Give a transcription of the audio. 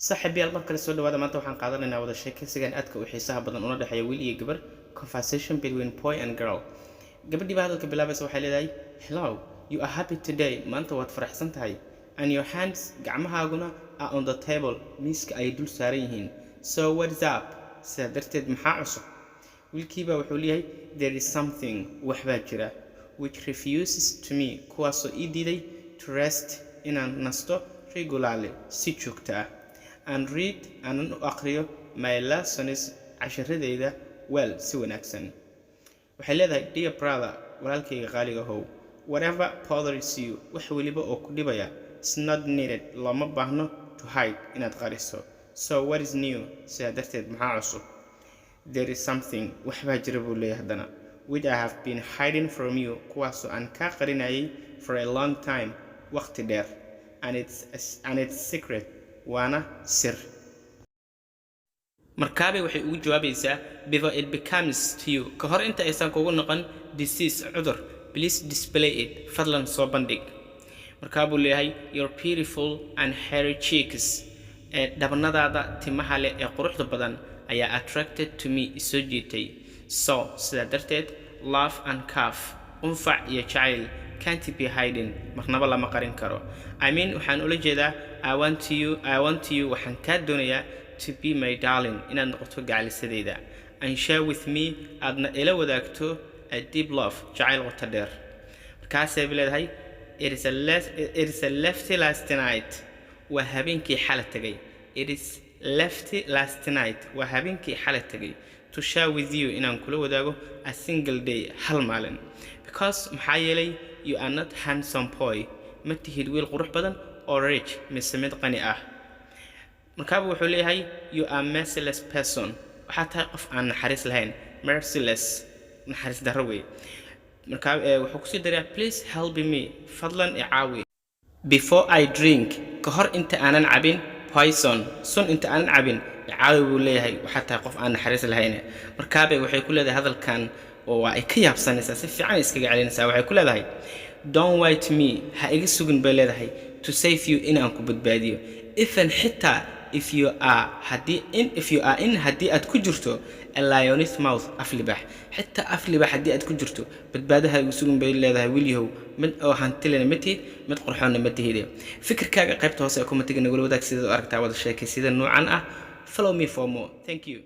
Saaxiibayaal, mar kale soo dhawaada. Maanta waxaan qaadanaynaa wada sheekaysigan aadka u xiisaha badan una dhexeeya wiil iyo gabar, conversation between boy and girl. Gabadhii baa hadalka bilaabaysa. Waxay leedahay, "Hello, you are happy today." Maanta waad faraxsan tahay. "And your hands," gacmahaaguna, "are on the table," miiska ayay dul saaran yihiin. "So what is up?" Sidaa darteed maxaa cusub? Wiilkiibaa wuxuu leeyahay, "There is something," waxbaa jira, "which refuses to me," kuwaasoo ii diiday, "to rest," inaan nasto, "regularly," si joogto ah, "and read," aanan u aqriyo, "my lessons," casharadayda, "well," si wanaagsan. Waxay leedahay, "Dear brother," walaalkayga qaaliga how, "whatever bothers you," wax weliba oo ku dhibaya, "is not needed," looma baahno, "to hide," inaad qariso. "So what is new?" Sidaa darteed maxaa cusub? "There is something," waxbaa jira buu leeyahay haddana, "which I have been hiding from you," kuwaasoo aan kaa qarinayay, "for a long time," waqti dheer, "and it's secret," waana sir. Markaabay waxay ugu jawaabaysaa, "Before it becomes to you," ka hor inta aysan kugu noqon, "disease," cudur, "please display it," fadlan soo bandhig. Markaa buu leeyahay, "Your beautiful and hairy cheeks," ee dhabanadaada timaha leh ee quruxda badan ayaa, "attracted to me," isoo jiitay. "So," sidaa darteed, "love and cough," qunfac iyo jacayl, "can't be hiding," marnaba lama qarin karo. "I mean," waxaan ula jeedaa, "I want you," waxaan kaa doonayaa, "to be my darling," inaad noqoto gacalisadayda, "and share with me," aadna ila wadaagto, "a deep love," jacayl qoto dheer. Markaasay leedahay, "It is a left last night," waa habeenkii xala tegay. "It is left last night," waa habeenkii xala tegay, "to share with you," inaan kula wadaago, "a single day," hal maalin, "because," maxaa yeelay, "you are not handsome boy," ma tihid wiil qurux badan, "or rich," mise mid qani ah. Markaaba wuxuu leeyahay, "You are merciless person," waxaa tahay qof aan naxariis lahayn. Merciless, naxariis darro wey. Markaa wuxuu kusii darayaa, "Please help me," fadlan i caawi, "before I drink," ka hor inta aanan cabin, "poison," sun inta aanan cabin i caawi buu leeyahay. Waxaa tahay qof aan naxariis lahayn. Markaabay waxay ku leedahay hadalkan oo waa ay ka yaabsanaysaa, si fiican iskaga celinaysaa. Waxay ku leedahay, "Don't wait me," ha iga sugin bay leedahay, "to save you," inaan ku badbaadiyo, "even," xitaa, "if you are," haddii, "in if you are in," haddii aad ku jirto, "a lion's mouth," af libax, xitaa af libax haddii aad ku jirto, badbaadaha igu sugin bay leedahay. Wiilyahow, mid oo hantilena ma tihid, mid qurxoonna ma tihide. Fikirkaaga qaybta hoose ee comment-iga nagula wadaag. Sidaad u aragtaa wada sheekay sida noocan ah? Follow me for more. Thank you.